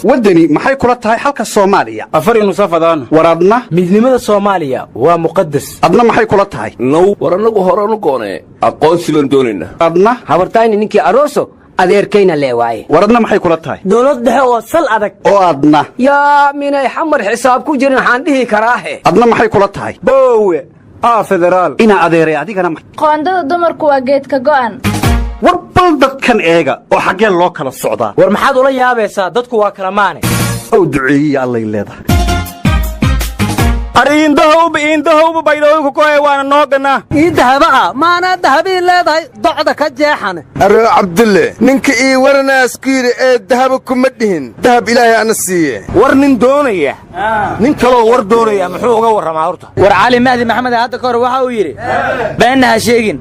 Waddani maxay kula tahay xalka Soomaaliya? Afar nusafadaan. War adna? Midnimada Soomaaliya waa muqadas. Adna maxay kula tahay? Now, war annagu horanu goonee aqoonsi baan doonaynaa. Adna? Habartayni ninkii aroso, adeerkayna lee waaye. War adna maxay kula tahay? Dowlad dhexe oo sal adag. Oo adna? Yaa, minay Xamar xisaab ku jirin waxaan dhihi karaahe. Adna maxay kula tahay? Boowe aa federaal. Inaa adeeray, adigana Qoondada dumarku waa geedka go'an. War bal dadkan eega oo xaggee loo kala socdaa. War maxaad ula yaabaysaa? Dadku waa kala maane. Ow duceeyiya allay leedahay. Ariindahowba iindahowba baydhooyinku kohe waana noogana. Ii dahaba'a maanaa dahabii leedahay docda ka jeexane. Aroo Cabdulle, ninka ii waranaasku yidhi ee dahaba kuma dhihin, dahab Ilaahay ana siiye. War nin doonaya, nin kaloo war doonaya muxuu uga warramaa horta? War Cali Mahdi Maxamed hadda ka hor waxa uu yidhi: "Beenna ha sheegin,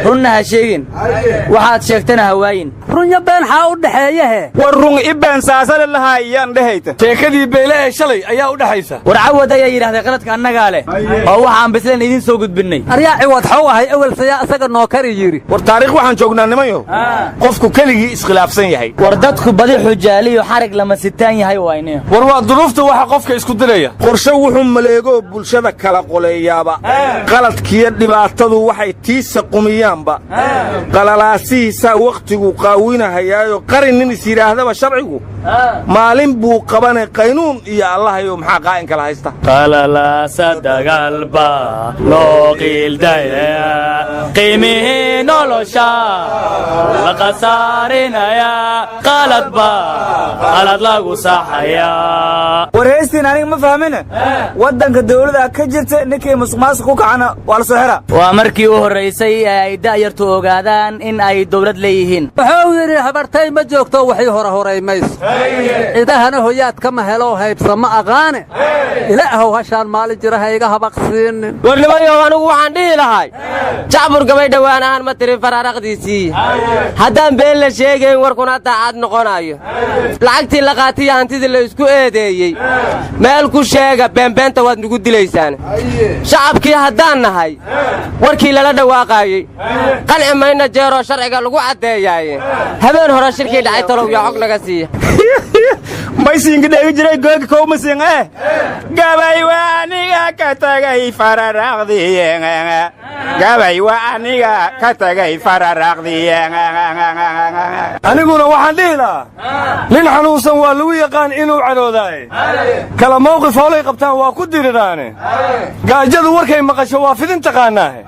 runna ha sheegin, waxaad sheegtana ha waayin." Runyo been xaa u dhexeeyahe? War run i been saasale lahaa iyaan dhehayta. Sheekadii beyle ee shalay ayaa u dhexaysa. War Cawad ayaa yidhahday qaladka annagaa leh oo waxaan bisleen idiin soo gudbinnay. Aryaa, ciwad xaw ahay ewelsayaa isaga noo kari yidhi. War taariikh waxaan joognaa, nimanyo, qofku keligii iskhilaafsan yahay. War dadku badi xujaaliyo xarig lama sitaan yahay wayne. War waa duruufta waxa qofka isku diraya. Qorshe wuxuu maleegoo bulshada kala qoleeyaaba, qaladkiyo dhibaatadu waxay tiisa qumiyaanba, qalalaasihiisaa wakhtigu qaawinahayaayo qarin nin is yidhaahdaba sharcigu maalin buu qabanay qaynuun iyo Allahayo maxaa qaa'in kala haysta. Qalalaasa dagaalba loo qiildaya, qiimihii nolosha la khasaarinaya, qaladba qalad lagu saxayaa. War heystiin aniga ma fahmine, waddanka dawlada ka jirta, ninkii musuqmaasuq ku kacana waa la soo xira. Waa markii u horraysay ee ay da'yartu ogaadaan in ay dawlad leeyihiin. Wuxuu yidhi: "Habartay ma joogto, waxii hore horay mayso, cidahana hoyaad kama helo, haybsa ma aqaane, Ilaahow hashaan maalin jira ha iga habaqsiinin." War nimayow, anigu waxaan dhihi lahay jacbur gabay dhowaan ahaan ma tirin faraaraqdiisii. Haddaan been la sheegayn, warkuna daacad noqonayo, lacagtii la qaatiyo hantidii la isku eedeeyey meel ku sheega, beenbeenta waad nugu dilaysaan. Shacabkii haddaan nahay, warkii lala dhawaaqaayey qanci mayna jeeroo sharciga lagu caddeeyaaye. Habeen hore shirkii dhacay talow yaa cog naga siiya? Maysiinka dheegi jiray googa kowmasiin eh gabay waa aniga ka tagay fararaaqdiye, gabay waa aniga ka tagay fararaaqdiye. Aniguna waxaan dhihi lahaa: nin xanuunsan waa lagu yaqaan inuu cadhoodaaye, kala mawqif hoolay qabtaan waa ku diriraane, gaajadu warkay maqasho waa fidin taqaanaahe,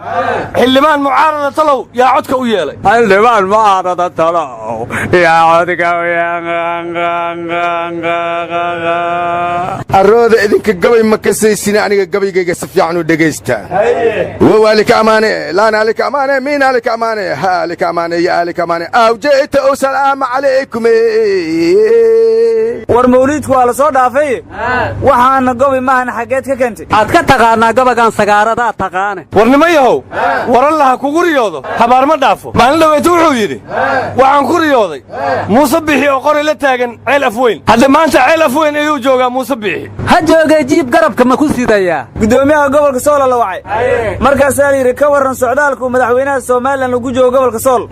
xildhibaan mucaarada talow yaa codka u yeelay? Xildhibaan mucaarada talow yaa codka? Arooda, idinka gabay ma kasaysina, aniga gabaygayga si fiican u dhegaysta. Wawaalika amaane, laanaalika amaane, miinaalika amaane, haalika amaane, yaalika amaane, awjeeta o salaama calaykum. War mawliidku waa la soo dhaafay, waxaana gobi maahan, xaggeed ka keentay? Aad ka taqaanaa gabagan sagaaradaa taqaane. War nima yahow, waran laha kugu riyoodo habaar ma dhaafo. Maalin dhaweeto wuxuu yidhi: "Waxaan ku riyooday Muuse Bixi oo qoray la taagan Ceel Afweyn." Hadda maanta Ceel Afweyn ayuu joogaa Muuse Bixi. Ha joogee, jiib garabka ma ku sidayaa? Guddoomiyaha gobolka Soola la wacay, markaasaa la yidhi: "Ka warran socdaalku madaxweynaha Somalilan ugu joogo gobolka Sool?"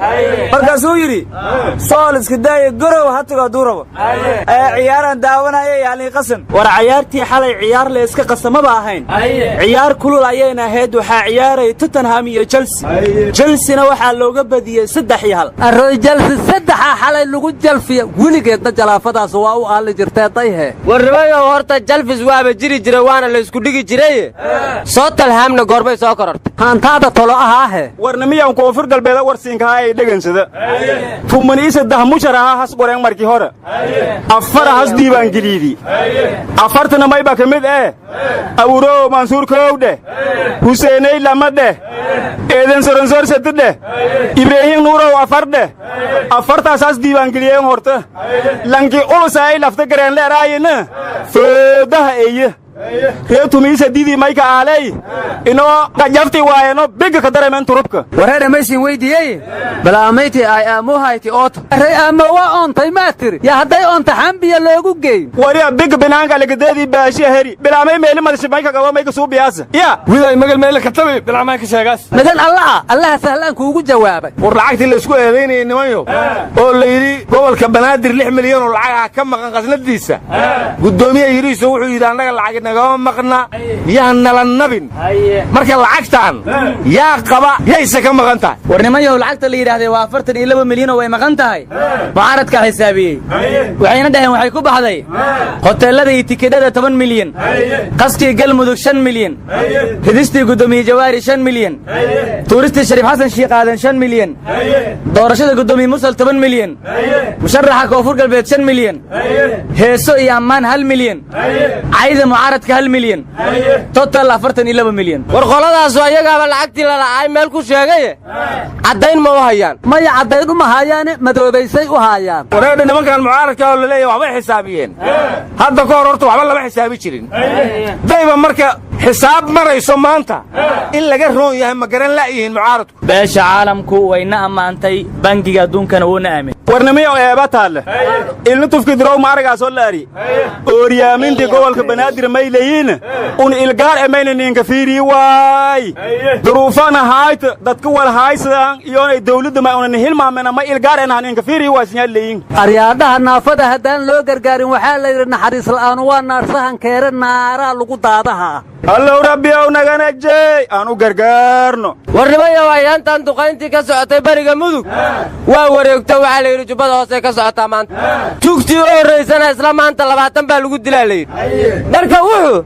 Markaasuu yidhi: "Sool iska daaya, Gorow ha tago hadduu rabo, ee ciyaaraan daawanaya yaalii qasan." War cayaartii xalay ciyaar le iska qasamaba ahayn, ciyaar kulul ayayna ahayd. Waxaa ciyaaraya Tottenham iyo Chelsea. Chelsea-na waxaa looga badiyey 3-1. Arooy, Chelsea saddexaa xalay lagu jalfiya, weligeedna jalaafadaas waa u aalli jirtee dayhe. War nimayow, horta jalfis waaba jiri jira, waana la isku dhigi jiraye, soo talhaamna goorbay soo korortay? Haantaada tolo ahaahe. War nimiyan Koonfur Galbeeda warsiinkahaa ay dhegansada 13 musharaha has qoreen markii hore, afara has diiwaangeliidi, afartana mayba ka mid eh Awurow Mansuur kowdheh, Huseeney lama dheh, Eeden Soronsoor sedi dheh, Ibraahim Nuurow afar dheh. Afartaas has diiwaangeliyeen. Horta lanki ulusaay lafta gareen leeraayina foodaha eye. Reer tumiisa diidii mayka aaley inoo qajafti waayeno bigga ka dareemeen turubka. Wareer maysin weydiiyey balaamayti ay aamuhayti oota. Rey aamo waa oontay maa tiri yaa hadday oonta xambiya loogu geyn. Wariya bigga binaanka lagadeedii baashiya heri bilaamay meeli madasha mayka qabo mayka suubiyaasa ya widay magal meele ka tabi bilaamay ka sheegaas magan allaha allaha sahlaan kuugu jawaabay. War lacagtii la isku eedaynayay nimanyo oo la yidhi gobolka Banaadir 6 milyan oo lacag ah ka maqan qasnadiisa gudoomiye yiriiso wuxuu yidhi annaga lacag nagama maqna yaa nala nabin. Marka lacagtan yaa qaba yayse ka maqan tahay. War nimanyo lacagta la yidhaahday waa 42 milyan oo way maqan tahay. Mucaaradka xisaabiyey waxayna dhaheen waxay ku baxday hoteelada iyo tikidhada 10 milyan, qaskii Galmudug 5 milyan, ridistii gudoomiye Jawaari 5 milyan, tuuristii Shariif Xasan Sheikh Aadan 5 milyan, doorashada gudoomiye Mursal 10 milyan, musharaxa Koonfur Galbeed 5 milyan, heeso iyo ammaan 1 milyan, cayda mucaaradka 1 milyan, total 42 milyan. War qoladaas ayagaaba lacagtii la lacay meel ku sheegay caddayn ma u hayaan. Maya caddayn uma hayaane madoobaysay u hayaan. Wareedha nimankan mucaaradka oo la leeyahay waxbay xisaabiyeen. Hadda ka hor horta waxba lama xisaabi jirin. Dayba marka xisaab marayso maanta in laga roon yahay ma garan la'yihiin mucaaradku. Beesha caalamku wayna ammaantay, bangiga adduunkana wuuna aamin. Warnimiyo eeba taalle ilna tufki dirow maaragaasoo laari ooriyaamintii gobolka Banaadir may leeyiin un ilgaar emayna ninka fiiri waay duruufana hayta dadka wal haysadaan iyoonay dawladda ma unan hilmaamena ma ilgaar enaa ninka fiiri waay sinyaa leeyiin. Aryaadhaha naafada haddaan loo gargaarin waxaa la yidhi naxariis la'aanu waa naarsahankeere naaraa lagu daadaha. Allow rabbiyow nagana jeey aan u gargaarno. Warnimayo ayaantan duqayntii ka socotay bariga Mudug waa wareegto waxaa la yidhi jubbada hoose ka socotaa maanta. Tugtii u horraysana isla maanta 20 baa lagu dilaa la yidhi. Marka wuxuu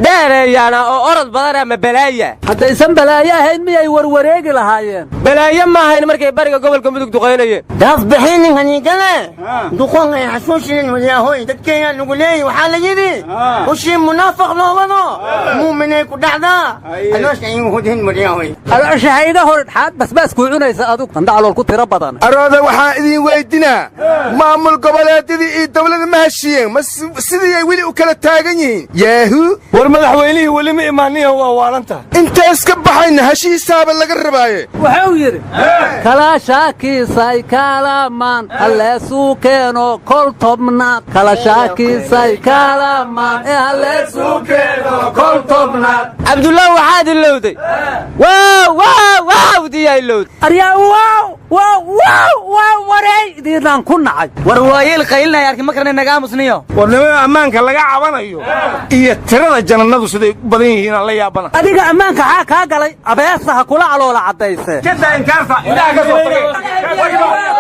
dheereeyaana oo orod badan ama balaaya. Haddaysan balaayo ahayn miyay warwareegi lahaayeen? Balaayo ma ahayn markay bariga gobolka Mudug duqaynayeen. Daaf bixinin haniigale duqoon ay xasuusinin wadaahoy dadkeena lagu leeyay waxaa la yidhi ushii munaafiq loo wado muuminay ku dhacdaa aloosha igu hudhin wadaahoy. Aloosha hayga hor xaad basbaas ku cunaysa adug qandacalool ku tiro badan. Arooda waxaan idin weydinaa maamul goboleedyadii iyo dawladda ma heshiiyeen ma sidii ay weli u kala taagan yihiin? Yaahu war madaxweynihii weli ma imaaniyo waa waalanta. Intaas ka baxayna heshiisaaba laga rabaaye. Wuxuu yidhi kala shaakisay kalamaan halleesuu keeno kol tobnaad kala shaakisay kalamaan ee halleesuu keeno kol tobnaad. Cabdullah waxaad ilowday waaw waaw waaw diyaa ilowday. Aryaa waaw waaw waaw waaw wareey idiinaan ku nacay. War waayeel qaylinaya arki ma karnay naga aamusniyo. War nimada ammaanka laga cabanayo iyo tirada janannadu siday u badan yihiin aan la yaabana. Adiga ammaanka xaa kaa galay abeesa ha kula caloola caddayse. Jadda inkaarta indhaha ka soo tagay.